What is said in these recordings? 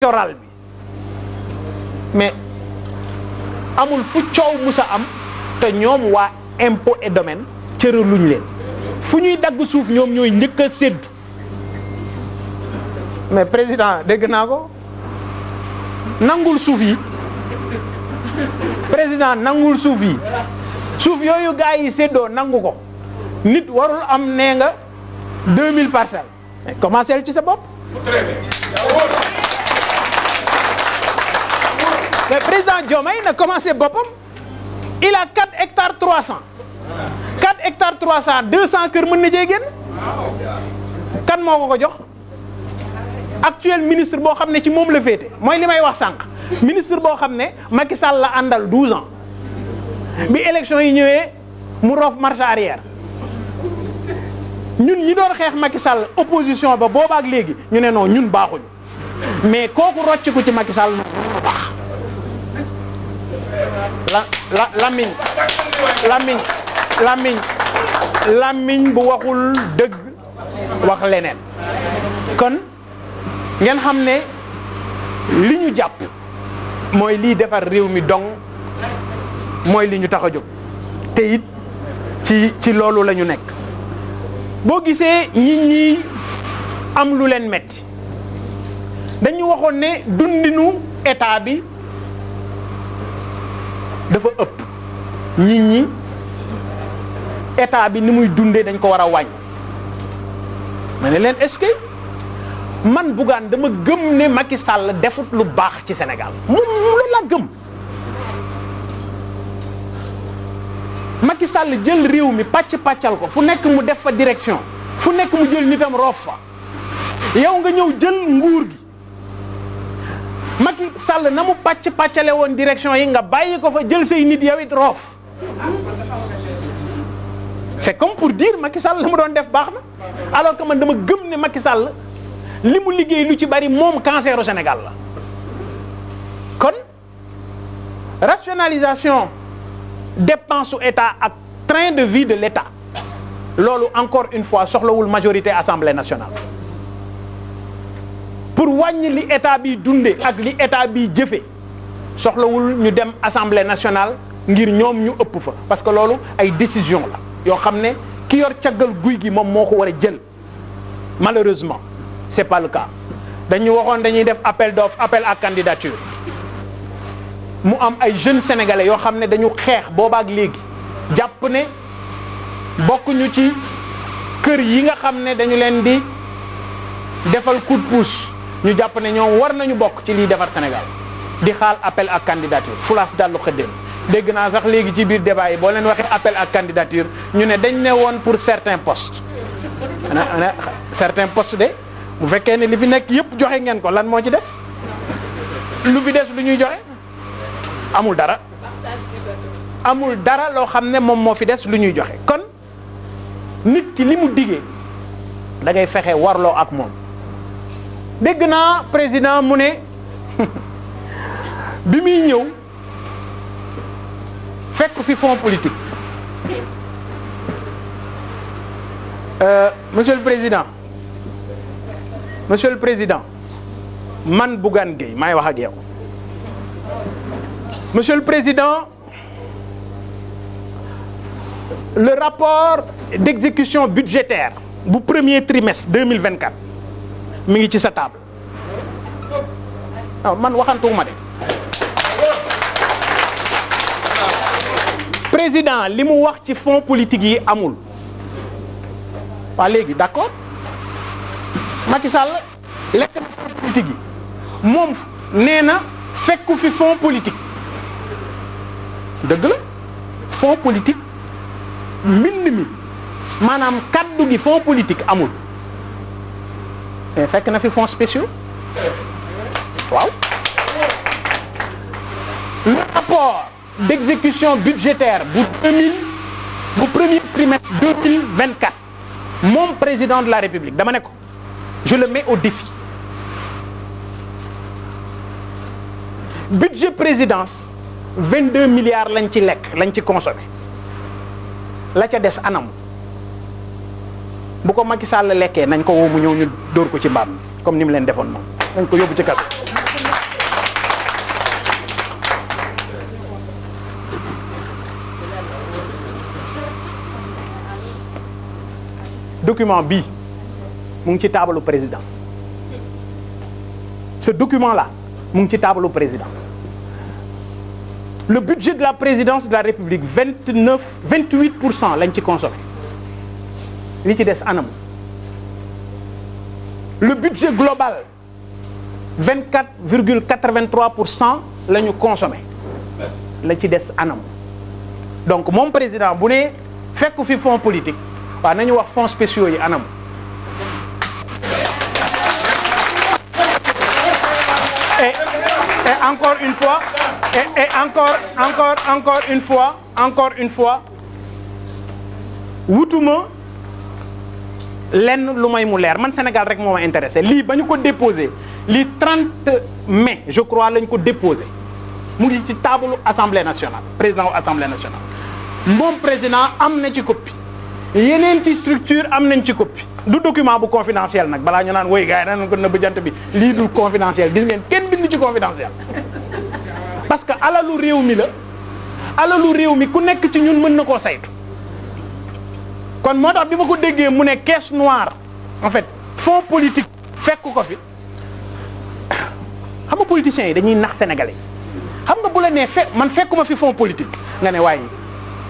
littoral bi mais amul fu coow musa am te ñoom waa impôt et domaine cëraluñ leen fu ñuy dagg suuf ñoom ñooy njëkk a séddu mais président dégg naa ko nangul suuf yi président nangul suuf yi suuf yooyu gars yi séddoo nangu ko nit warul am nee nga 2000 parcelles mais commencé ci sa bopp. mais président Diomaye na commencé boppam il a 4 hectares 300 4 hectares 300 200 kër mën na cee génn kan moo ko jox actuel ministre boo xam ne ci moom la féete mooy li may wax sànq ministre boo xam ne Macky Sall la àndal 12 ans bi élection yi ñëwee mu roof marche arrière ñun ñi doon xeex Macky Sall opposition ba boobaak léegi ñu ne non ñun baaxuñu mais kooku rocc ko ci Macky Sall noonu baax lamiñ bu waxul dëgg wax leneen kon ngeen xam ne li ñu jàpp mooy lii defar réew mi dong mooy li ñu tax a jóg te it ci loolu la ñu nekk boo gisee nit ñi am lu leen metti dañu waxoon ne dundinu état bi dafa ëpp nit ñi état bi ni muy dundee dañ ko war a wàññi ma ne leen est-ce que man Bougane dama gëm ne Macky Sall defut lu baax ci Sénégal moom loolu laa gëm Macky Sall jël réew mi pàccal ko fu nekk mu def fa direction fu nekk mu jël nitam roof fa yow nga ñëw jël nguur gi Macky Sall na mu pàccale woon direction yi nga bàyyi ko fa jël say nit yow it roof c'est comme pour dire Macky Sall la mu doon def baax na alors que man dama gëm ne Macky Sall li mu liggéey lu ci bari moom cancer au Sénégal la kon rationalisation dépense su état ak train de vie de l'état loolu encore une fois soxlawul majorité assemblée nationale pour wàññi li état bi dunde ak li état bi jëfe soxlawul ñu dem assemblée nationale ngir ñoom ñu ëpp fa parce que loolu ay décision la yoo xam ne ki yor caggal guy gi moom moo ko war a jël malheureusement c'est pas le cas dañu waxoon dañuy def appel d'offre appel à candidature mu am ay jeunes sénégalais yoo xam ne dañu xeex boobaak léegi jàpp ne bokkuñu ci kër yi nga xam ne dañu leen di defal coup de pouce ñu jàpp ne ñoom war nañu bokk ci liy defar Sénégal di xaal appel à candidature fulaas dallu xëddéem dégg naa sax léegi ci biir débat yi boo leen waxee appel à candidature ñu ne dañ ne woon pour certains postes certains postes de bu fekkee ne li fi nekk yëpp joxe ngeen ko lan moo ci des lu fi des lu ñuy joxe amul dara loo xam ne moom moo fi des lu ñuy joxe kon nit ki li mu diggee da ngay fexe warloo ak moom dégg naa président mu ne bi muy ñëw fekk fi fonds politique monsieur le président man Bougane Gueye maay wax ak yow monsieur le président le rapport d'exécution budgétaire bu premier trimestre 2024 mi ngi ci sa table non man waxantuuma de président li mu wax ci fonds politique yi amul waa léegi d'accord Macky Sall lekk na fonds politique yi moom nee na fekku fi fonds politique dëgg la fonds politique mbind mi maanaam kaddu gi fonds politique amul mais fekk na fi fonds spéciaux waaw le rapport d'exécution budgétaire bu premier trimestre 2024 moom président de la République dama ne ko je le mets au défi budget présidence 22 milliards lañ ci lekk lañ ci consommé la ca des anam bu ko Macky Sall lekkee nañ ko woo mu ñëw ñu dóor ko ci mbaam comme ni mu leen defoon moom nañ ko yóbbu ci kaso document bii mu ngi ci taabalu président ce document là mu ngi ci taabalu président le budget de la présidence de la République 28% lañ ci consommé li ci des anam le budget global 24,83% la ñu consommé la ci des anam donc moom président bu ne fekk fi fonds politique waaw nañu wax fonds spéciaux yi anam et encore une fois et encore une fois wutuma lenn lu may mu leer man Sénégal rek moo ma intéressé lii ba ñu ko déposé lii 30 mai je crois lañ ko déposé mu ngi ci taabalu assemblée nationale président wu assemblée nationale moom président am na ci copie yeneen ci structure am nañ ci copie du document bu confidentiel nag balaa ñu naan woy gars yi nañ ko nëbb jant bi lii dul confidentiel gis ngeen kenn bind ci confidentiel parce que alalu réew mi la alalu réew mi ku nekk ci ñun mën na koo saytu kon moo tax bi ma ko déggee mu ne caisse noire en fait fonds politique fekk ko fi xam nga politiciens yi dañuy nax sénégalais xam nga bu la nee man fekkuma fi fonds politique nga ne waaye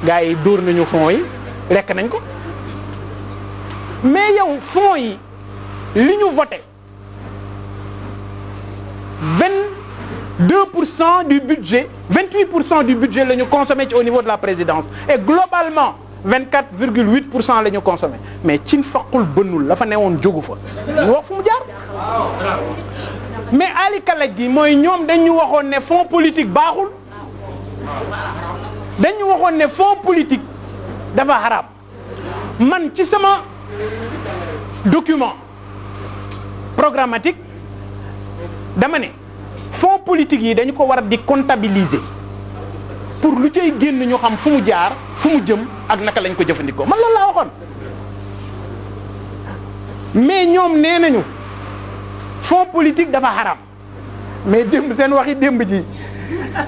gars yi dóor nañu fonds yi lekk nañ ko mais yow fonds yi li ñu voté 22% du budget 28% du budget la ñu consommé ci au niveau de la présidence et globalement 24,8% la ñu consommé mais cin faqul bënnul la fa newoon jógu fa ñu wax fu mu jaar mais ali kalaj gi mooy ñoom dañu waxoon ne fonds politique baaxul dañu waxoon ne fonds politique dafa xaraam man ci sama document programmatique dama ne fonds politique yi dañu ko war a di comptabiliser pour lu cay génn ñu xam fu mu jaar fu mu jëm ak naka lañ ko jëfandikoo man loolu laa waxoon mais ñoom nee nañu fonds politique dafa xaram mais démb seen waxi démb ji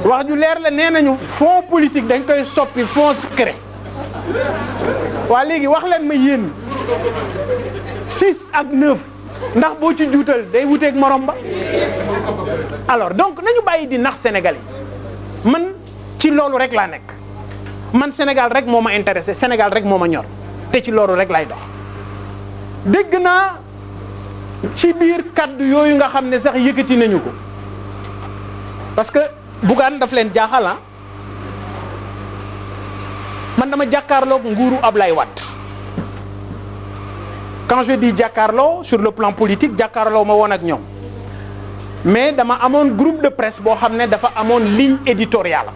wax ju leer la nee nañu fonds politique dañ koy soppi fonds secret waa léegi wax leen ma yéen 6 ak 9 ndax boo ci juutal day wuteeg morom ba alors donc nañu bàyyi di nax Sénégalais yi man ci loolu rek laa nekk man Sénégal rek moo ma intéressé Sénégal rek moo ma ñor te ci loolu rek lay dox dégg naa ci biir kaddu yooyu nga xam ne sax yëkkati nañu ko parce que Bougane daf leen jaaxal man dama jàkkaarloog nguuru Ablaye Wade quand je dis jàkkaarloo sur le plan politique jàkkaarloo ma woon ak ñoom mais dama amoon groupe de presse boo xam ne dafa amoon ligne éditoriale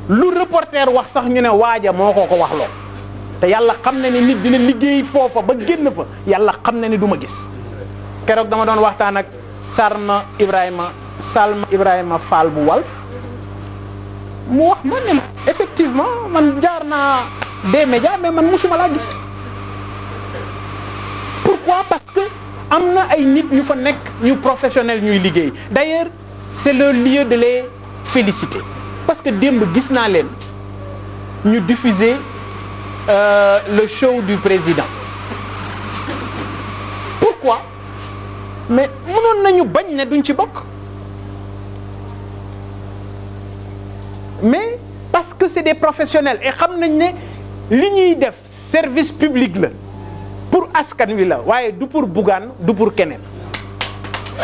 lu reporter wax sax ñu ne waaja moo ko wax loo te yàlla xam na ni nit dina liggéey foofa ba génn fa yàlla xam na ni du ma gis keroog dama doon waxtaan ak Salma Ibrahima Fall bu Walf mu wax man ne effectivement man jaar naa des médias mais man musuma laa gis pourquoi parce que am na ay nit ñu fa nekk ñu professionnel ñuy liggéey d'ailleurs c'est le lieu de les féliciter parce que démb gis naa leen ñu diffuser le show du président pourquoi mais mënoon nañu bañ ne duñ ci bokk mais parce que c'est des professionnels et xam nañ ne li ñuy def service public la pour askan wi la waaye du pour Bougane du pour keneen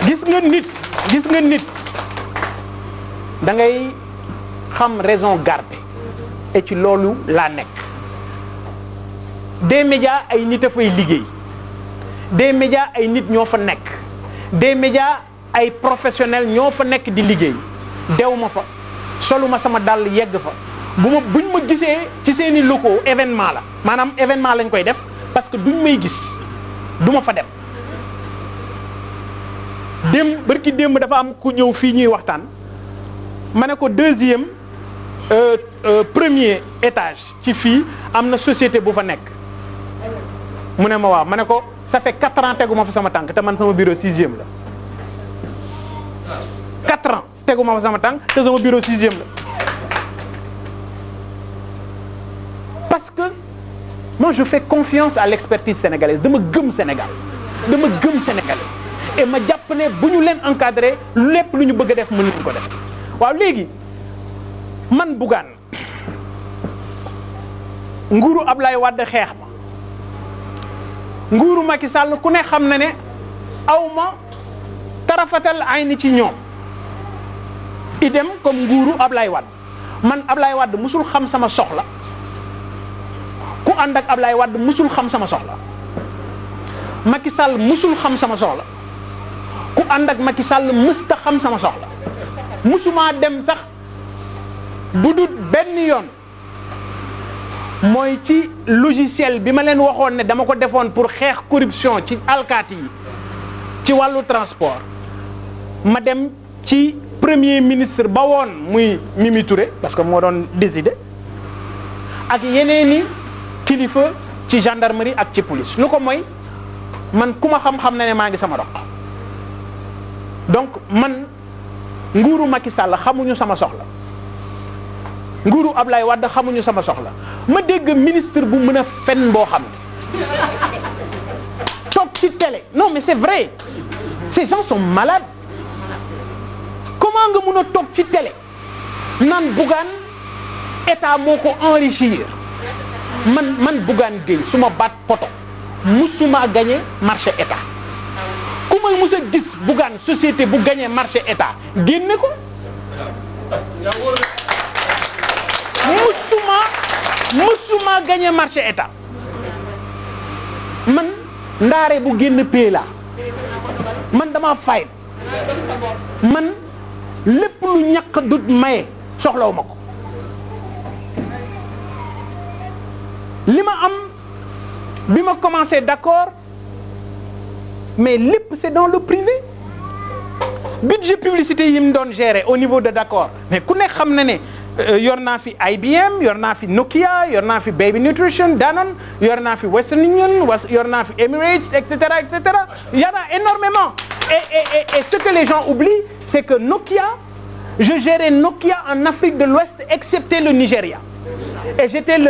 gis nga nit da ngay xam raison garder et ci loolu laa nekk des médias ay nit a fay liggéey des médias ay nit ñoo fa nekk des médias ay professionnels ñoo fa nekk di liggéey dew ma fa soluma sama dàll yegg fa buñ ma gisee ci seeni locaux événement la maanaam événement lañ koy def parce que duñ may gis duma fa dem bërki démb dafa am ku ñëw fii ñuy waxtaan ma ne ko deuxième premier étage ci fii am na société bu fa nekk mu ne ma waaw ma ne ko ça fait 4 ans teguma fa sama tànk te man sama bureau 6e la 4 ans teguma fa sama tànk te sama bureau 6e la parce que moi je fais confiance à l'expertise sénégalaise dama gëm Sénégal dama gëm Sénégalais et ma jàpp ne bu ñu leen encadré lépp lu ñu bëgg a def mën nañ ko def waaw léegi man Bougane nguuru Ablaye Wade xeex ma nguuru Macky Sall ku ne xam na ne aw ma tarafatal ay ni ci ñoom idem comme nguuru Ablaye Wade man Ablaye Wade musul xam sama soxla ku ànd ak Ablaye Wade musul xam sama soxla Macky Sall musul xam sama soxla ku ànd ak Macky Sall mësta xam sama soxla musuma dem sax bu dut benn yoon mooy ci logiciel bi ma leen waxoon ne dama ko defoon pour xeex corruption ci alkaati yi ci wàllu transport ma dem ci premier ministre ba woon muy Mimi Touré parce que moo doon décider ak yeneeni kilifa ci gendarmerie ak ci police lu ko mooy man ku ma xam-xam na ne maa ngi sama dox donc man nguuru Macky Sall xamuñu sama soxla nguuru Ablaye Wade xamuñu sama soxla ma dégg ministre bu mën a fen boo xam ne toog ci télé non mais c'est vrai ces gens sont malades comment nga mën a toog ci télé naan Bougane état moo ko enrichir man Bougane Gueye su ma baat poto musuma gagné marché état ku may mus a gis Bougane société bu gagné marché état génne ko musuma gagné marché état man ndaare bu génn pee la man dama fayit man lépp lu ñàkk dut maye soxlawu ma ko li ma am bi ma commencé d'accord mais lépp c'est dans le privé budget publicité yi mu doon gérer au niveau de d'accord mais ku nekk xam na ne yor naa fi IBM yor naa fi Nokia yor naa fi Baby Nutrition Danone yor naa fi Western Union yor naa fi Emirates etc. Il y en a énormément et ce que les gens oublient c'est que Nokia je gérais Nokia en Afrique de l'Ouest excepté le Nigeria et j'étais le